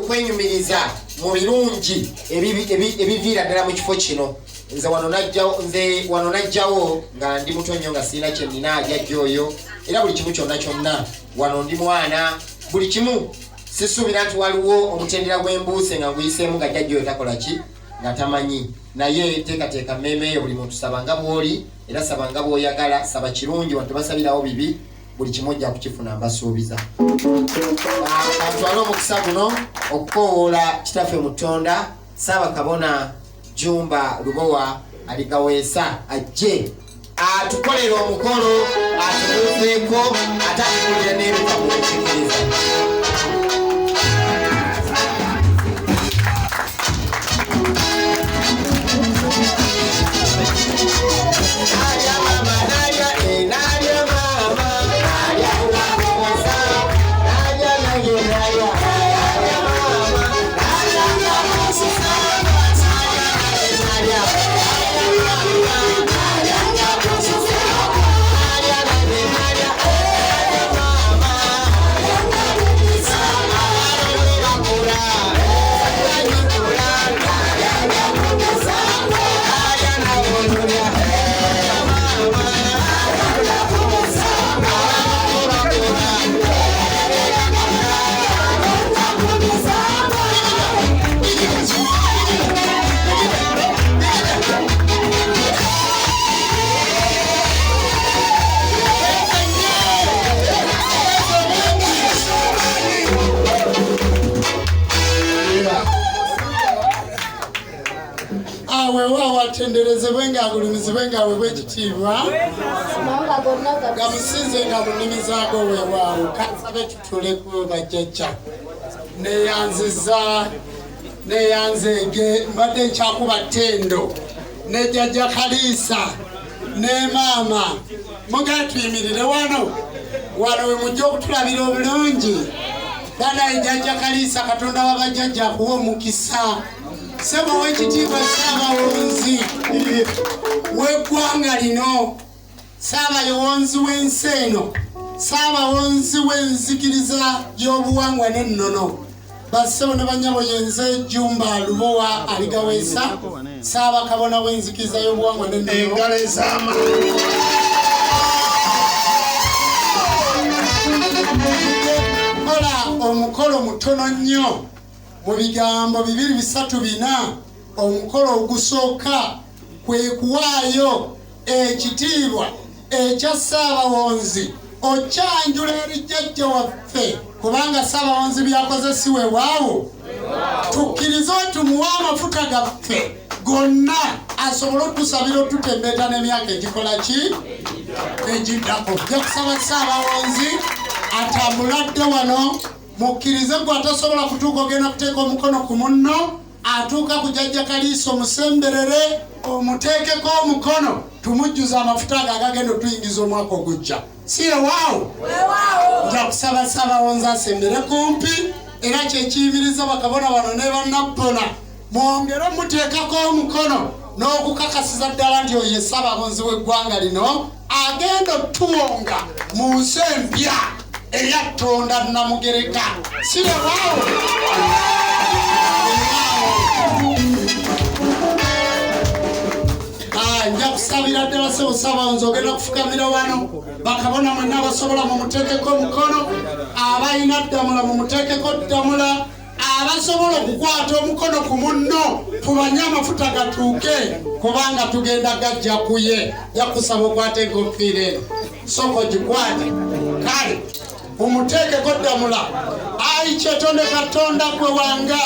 okwenyumiriza mu birungi ebiviira ddala mu kifo kino. Nze wano najjawo, nze wano najjawo nga ndi muto nnyo, nga sirina kye nnina jajja oyo, era buli kimu kyonna kyonna wano ndi mwana, buli kimu sisuubira nti waliwo omutendera gw'embuuse nga nguyiseemu nga jajja oyo takola ki, nga tamanyi. Naye teekateeka mmeeme eyo, buli muntu saba nga bw'oli, era saba nga bw'oyagala, saba kirungi, wano tebasabirawo bibi, buli kimu ojja kukifuna, mbasuubiza. Kantwale omukisa guno okukoowoola kitaffe mu Ttonda, Ssaabakabona Jjumba Lubowa Aligaweesa, ajje atukolere omukolo, atubuuzeeko, ate atubuulire n'ebifa mu nzikiriza. Nalya mama, nalya, eh, nalya mama, nalya mama, nalya nange nalya, nalya mama, nalya nalya, nalya nange nalya, nalya mama, bakula, banyikula, nalya nawe nolya, mama, Aweewaawo, atenderezebwe ng'agulumizibwe ng'aweebwa ekitiibwa, gamusinze nga mu nnimi zaago. Weewaawo, kansabe tutule ku bajjajja. Neyanziza, neyanzeege, mbadde nkyakuba ttendo ne jjajja Kaliisa ne maama. Mugala tuyimirire wano wano we mujja okutulabira obulungi. Banaye jjajja Kaliisa, Katonda wa bajjajja akuwa omukisa. Ssebo w'ekitiibwa Ssaabawonzi w'eggwanga lino, Ssaabayowonzi w'ensi eno, Ssaabawonzi w'enzikiriza y'obuwangwa n'ennono, bassebo ne bannyabo, yenze Jjumba Lubowa Aligaweesa, Ssaabakabona w'enzikiriza y'obuwangwa n'ennono. Engalo ez'amaanyi. Kola omukolo mutono nnyo mu bigambo bibiri, bisatu, bina. Omukolo ogusooka kwe kuwaayo ekitiibwa ekya Ssaabawonzi okyanjula eri jjajja waffe, kubanga Ssaabawonzi byakoze si weewaawo. Tukkirize tumuwe amafuta gaffe gonna asobole otusabira otutembeeta n'emyaka egikola ki egiddako. Nja kusaba Ssaabawonzi atambuladde wano. Mukkirize, gwe atasobola kutuuka ogenda kuteeka omukono ku munno atuuka ku jjajja Kaliisa, omusemberere, omuteekeko omukono, tumujjuze amafuta ago agagenda otuyingiza omwaka ogujja. Si ewaawo? Nja kusaba Ssaabawonzi asembere kumpi, era kyekiyimiriza bakabona bano ne bannabbona, mwongere omuteekako omukono n'okukakasiza ddala nti oyo ye Ssaabawonzi w'eggwanga lino agenda otuwonga mu nsi empya eyattonda Namugereka. Si ewaawo? Nja kusabira ddala sebo Ssaabawonzi, ogenda kufukamira wano. Bakabona mwenna abasobola mumuteekeko omukono, abalina ddamula mumuteekeko ddamula, abasobola okukwata omukono ku munno tubanye amafuta gatuuke, kubanga tugenda gajja kuye. Yakusaba okwata enkofiira eno, sooka ogikwate, kale omuteekeko ddamula. Ayi kyetonde Katonda, gwe wanga,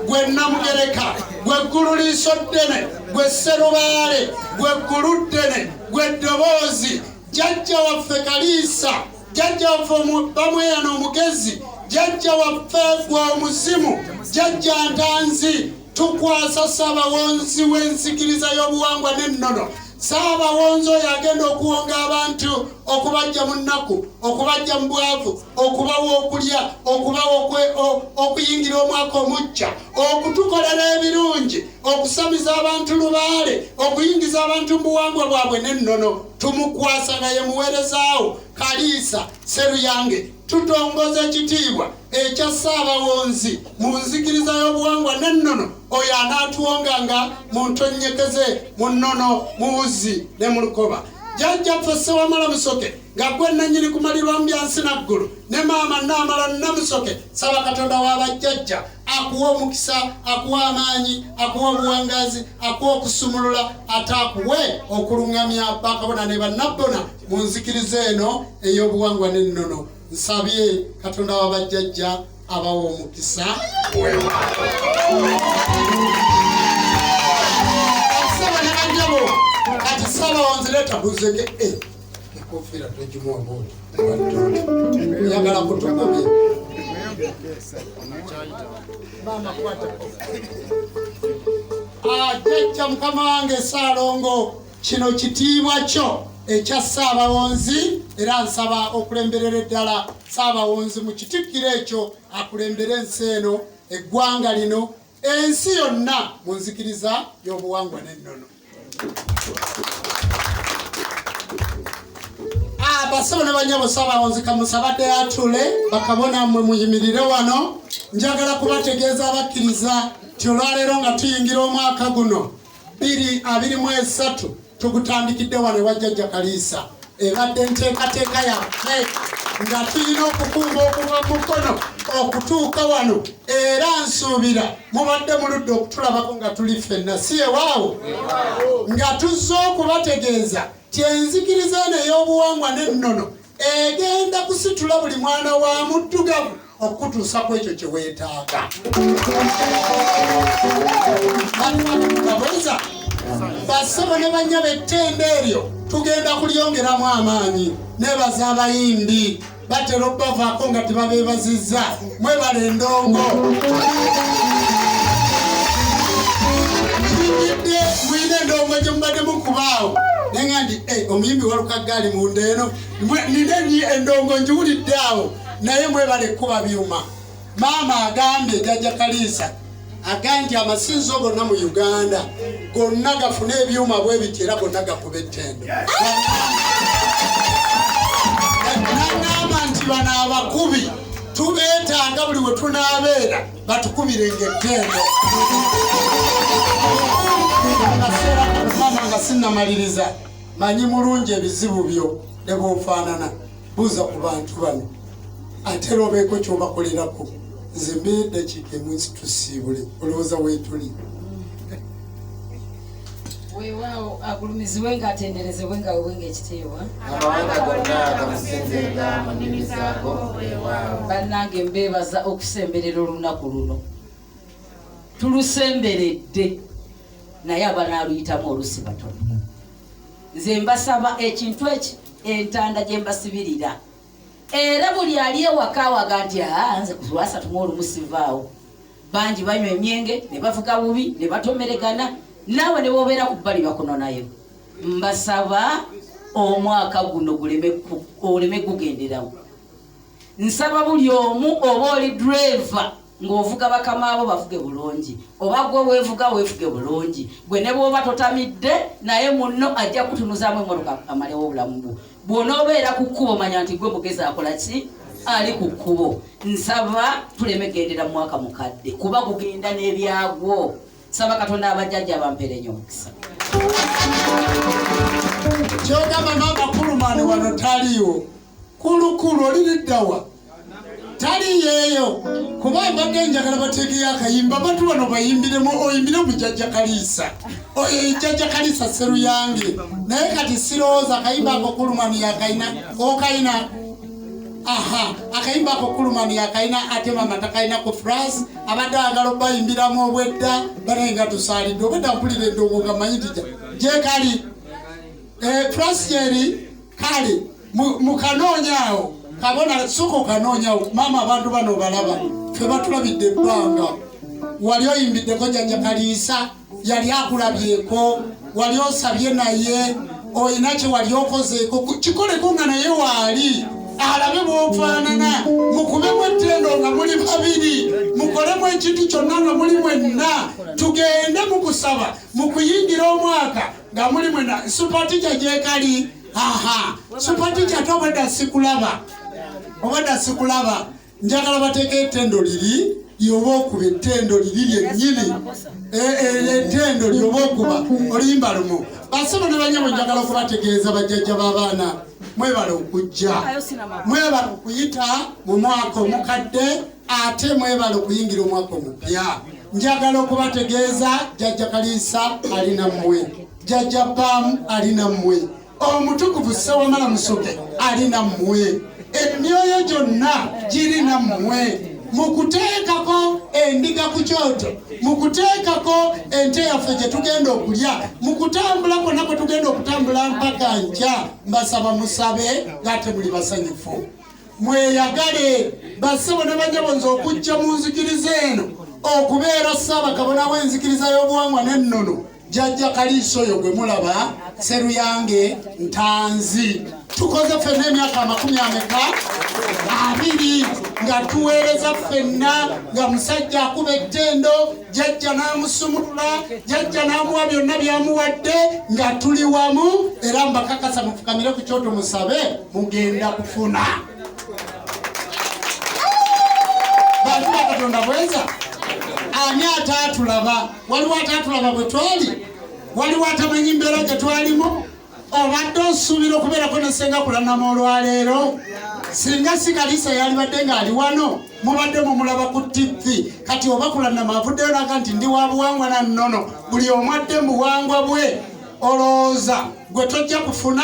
gwe Namugereka, gwe ggulu liiso ddene, gwe Sserubaale, gwe ggulu ddene, gwe ddoboozi, jjajja waffe Kaliisa, jjajja waffe bamweyana omugezi, jjajja waffe gwe omuzimu, jjajja Ntanzi, tukwasa Ssaabawonzi w'enzikiriza y'obuwangwa n'ennono, Ssaabawonzi oyo agenda okuwonga abantu, okubajja mu nnaku, okubajja mu bwavu, okubawa okulya, okubawa okuyingira omwaka omuggya, okutukolera ebirungi, okusamiza abantu lubaale, okuyingiza abantu mu buwangwa bwabwe n'ennono. Tumukwasa nga ye muweerezaawo Kaliisa Seruyange. Tutongoza ekitiibwa ekya Ssaabawonzi mu nzikiriza y'obuwangwa n'ennono, oyo anaatuwonganga mu ntonyekeze, mu nnono, mu wuzzi ne mu lukoba. Jjajjaffe Ssewamala Musoke, nga gwe nnannyini kumalirwa mu byansi naggulu, ne maama Naamala Namusoke, saba Katonda wa bajjajja akuwa omukisa, akuwa amaanyi, akuwa obuwangaazi, akuwa okusumulula, ate akuwe okuluŋŋamya bakabona ne bannabbona mu nzikiriza eno ey'obuwangwa n'ennono. Nsabye Katonda wa bajjajja abawa omukisa. Saba ne bannyabo, kati saba onzireeta buzege ekofiira togimuwa bwoti, oyagala kutukubye. Maama kwata. Jjajja mukama wange Ssaalongo, kino kitiibwa kyo ekya Ssaabawonzi, era nsaba okulemberera eddala Ssaabawonzi mu kitikkiro ekyo, akulembere ensi eno, eggwanga lino, ensi yonna mu nzikiriza y'obuwangwa n'ennono. Basebo ne banyabo, Ssaabawonzi kamusabadde atule, bakabona mmwe muyimirire wano. Njagala kubategeeza abakkiriza nti olwaleero nga tuyingira omwaka guno 2023, tugutandikidde wano ewa Jjajja Kaliisa. Ebadde nteekateeka yaffe nga tulina okukumba okuva mu Mukono okutuuka wano, era nsuubira mubadde muludde okutulabako nga tuli ffenna, si ewaawo, nga tuzze okubategeeza ti enzikiriza eno ey'obuwangwa n'ennono egenda kusitula buli mwana wa muddugavu okutuusa ku ekyo kye weetaaga. Bweza bassebo ne bannyabo, ettendo eryo tugenda kulyongeramu amaanyi. Nebaza abayimbi, batera obbavaako nga tebabeebazizza. Mwebala endongo, muyingidde, muyina endongo gye mubadde mukubaawo, naye nga nti omuyimbi Walukagga ali munda eno, nina endongo ngiwulidde awo, naye mwebale kuba byuma. Maama agambye, Jjajja Kaliisa agambye nti amasinzo gonna mu Uganda gonna gafune ebyuma bwe biti, era gonna gakuba ettendo. Nagamba nti bano abakubi tubeetaaga, buli we tunaabeera batukubirenga ettendo. Akaseera kano, maama, nga sinnamaliriza, manyi mulungi ebizibu byo ne bw'ofaanana. Buuza ku bantu bano, ate era obeeko kyobakolerako. Nze mbeera eddakiika emu tusiibule, olowooza weetuli. Weewaawo, agulumizibwe nga atenderezebwe nga wewenga ekitiibwa. Amawanga gonna gamusinzenga mu nnimi zaago. Bannange, mbeebaza okusemberera olunaku luno. Tulusemberedde, naye abanaaluyitamu olusi batono. Nze mbasaba ekintu eki, entanda gye mbasibirira, era buli ali ewaka awaga nti, "Aa, nze ku lwasatu mu olumu sivaawo." Bangi banywa emyenge ne bavuga bubi ne batomeregana, naawe ne bobeera ku bbali bakunonayo. Mbasaba omwaka guno oleme gugenderawo. Nsaba buli omu, oba oli driver ng'ovuga bakamaabo bavuge bulungi, oba gwe weevuga weevuge bulungi. Gwe ne bw'oba totamidde, naye munno ajja kutunuzaamu emmotoka amalewo obulamu bwo. Bw'onoobeera ku kkubo, manya nti gwe mugezi akola ki ali ku kkubo. Nsaba tuleme gendera mu mwaka mukadde, kuba gugenda n'ebyagwo. Saba Katonda abajjajja bampeere nnyo omukisa. Kyogamba maama Kulumani wano taliiwo? Kulukulu oliriddawa? Taliyeeyo, kuba mbadde njagala bateekeyo akayimba, abantu bano bayimbiremu, oyimbire omujjajja Kaliisa, oyo jjajja Kaliisa Seruyange. Naye kati sirowooza akayimba ako Kulumani yakayina. Okayina? Aha, akayimba ako Kulumani yakayina, ate mama takayina ku France. Abadde ayagala obayimbiramu obwedda, banaye nga tusaalidde. Obwedda mpulira endongo nga mmanyi nti gyekali. France gyeri. Kale mukanoonya awo, kabona sooka okanoonya awo. Maama, abantu bano balaba ffe batulabidde ebbanga. Wali oyimbiddeko jjajja Kaliisa? Yali akulabyeko? Wali osabye naye? Olina kye wali okozeeko? Kikoleko nga naye waali, alabe bw'ofaanana. Mukubemu ettendo nga muli babiri, mukolemu ekintu kyonna nga muli mwenna. Tugende mu kusaba mu kuyingira omwaka nga muli mwenna. Super teacher gyekali? Aha, super teacher, ate obwedda sikulaba, obwedda sikulaba. Njagala bateeke ettendo liri lyoba okuba ettendo liri lyennyini, ettendo lyoba okuba oluyimba lumu. Basebo ne banyabo, njagala okubategeeza bajjajja b'abaana, mwebale okujja, mwebale okuyita mu mwaka omukadde, ate mwebale okuyingira omwaka omupya. Njagala okubategeeza jjajja Kaliisa ali nammwe, jjajja Baamu ali nammwe, omutukuvu Ssewamala Musoke ali nammwe, emyoyo gyonna giri nammwe mu kuteekako endiga ku kyoto, mu kuteekako ente yaffe gye tugenda okulya, mu kutambula kwonna kwe tugenda okutambula mpaka nkya. Mbasaba musabe ng'ate muli basanyufu, mweyagale. Bassebo ne banyabo, nze okujja mu nzikiriza eno okubeera Ssaabakabona w'enzikiriza y'obuwangwa n'ennono, jjajja Kaliisa oyo gwe mulaba, Seruyange Ntanzi, tukoze ffenna emyaka amakumi ameka abiri nga tuweereza ffenna, nga musajja akuba ettendo, jjajja n'amusumulula, jjajja n'amuwa byonna by'amuwadde, nga tuli wamu. Era mbakakasa, mufukamire ku kyoto musabe, mugenda kufuna. Bantu ba Katonda, bweza ani ataatulaba? Waliwo ataatulaba bwe twali? Waliwo atamanyi mbeera gye twalimu? Obadde osuubira okubeerako ne Ssenga Kulanama olwaleero? Singa si Kaliisa yalibadde ng'ali wano, mubadde mumulaba ku TV. Kati oba Kulanama avuddeyo naga nti ndi wa buwangwa na nnono, buli omu adde mu buwangwa bwe, olowooza gwe tojja kufuna?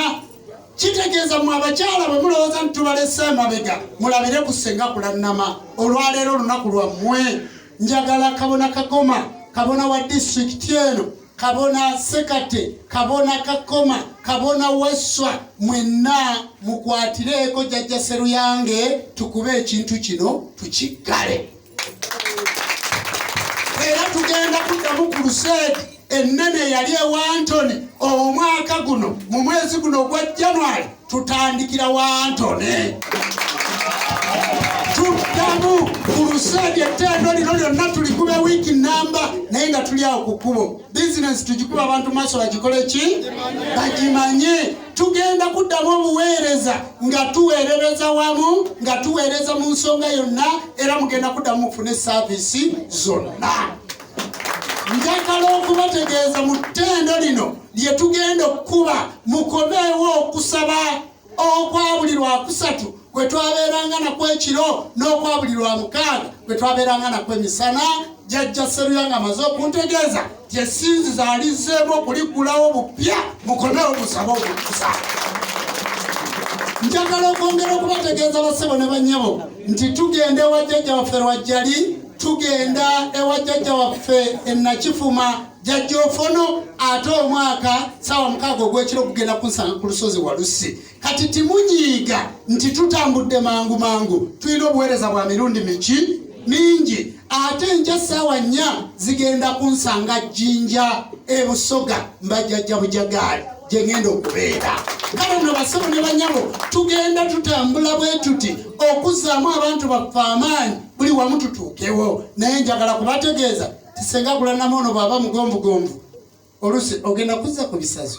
Kitegeeza mwe abakyala bwe mulowooza nti tubalese emabega, mulabire ku Ssenga Kulanama. Olwaleero olunaku lwammwe. Njagala kabona Kakoma, kabona wa disitulikiti eno, kabona Sekate, kabona Kakoma, kabona Wasswa, mwenna mukwatireeko jjajja Seruyange, tukube ekintu kino tukiggale. Era tugenda kuddamu ku luseedi ennene eyali ewa Antony omwaka guno, mu mwezi guno ogwa January, tutandikira wa Antony, tuddamu ku luseedi. Ettendo lino lyonna tulikube wiiki namba, naye nga tuli awo ku kkubo. Bizinesi tugikuba abantu maaso bagikole ki? Bagimanye. Tugenda kuddamu obuweereza nga tuweerereza wamu, nga tuweereza mu nsonga yonna, era mugenda kuddamu mufune saaviisi zonna. Njagala okubategeeza mu ttendo lino lye tugenda okukuba, mukomeewo okusaba okwa buli Lwakusatu kwe twabeeranga nakwo ekiro, n'okwa buli Lwamukaaga kwe twabeeranga nakwo emisana. Jjajja Seruya nga amaze okuntegeeza tyesinziza alizzeemu okuliggulawo bupya, mukomeewo musabe obukusa. Njagala okwongera okubategeeza bassebo ne bannyabo nti tugenda ewa jjajja waffe Lwajjali, tugenda ewa jjajja waffe e Nakifuma, jjajja Ofono, ate omwaka 6:00 ogw'ekiro gugenda kunsanga ku lusozi Walusi. Kati timunyiiga nti tutambudde mangu mangu, tulina obuweereza bwa mirundi miki mingi. Ate nja 4:00 zigenda kunsanga Jjinja e Busoga, mbajjajja Bujagaali gye ngenda okubeera. Kale nno basebo ne banyabo, tugenda tutambula bwe tuti okuzzaamu abantu baffe amaanyi, buli wamu tutuukewo. Naye njagala kubategeeza tisenga Kulanama ono bw'aba mugonvugonvu, olusi ogenda kuzza ku bisazo.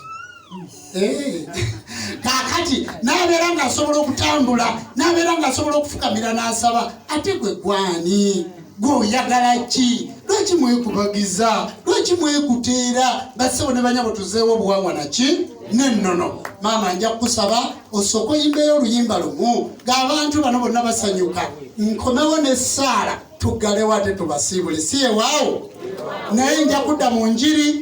Kaakati n'abeera ng'asobola okutambula, n'abeera ng'asobola okufukamira n'asaba, ate gwe gwani gweoyagala ki? Lwaki mwekubagiza? Lwaki mwekuteera? Basebo ne banyabo, tuzeewo obuwangwa naki nennono. Maama, nja kukusaba osooke oyimbeyo oluyimba lumu ng'abantu bano bonna basanyuka, nkomewo n'essaala, tuggalewo ate tubasiibule. Si ewaawo, naye nja kudda mu njiri.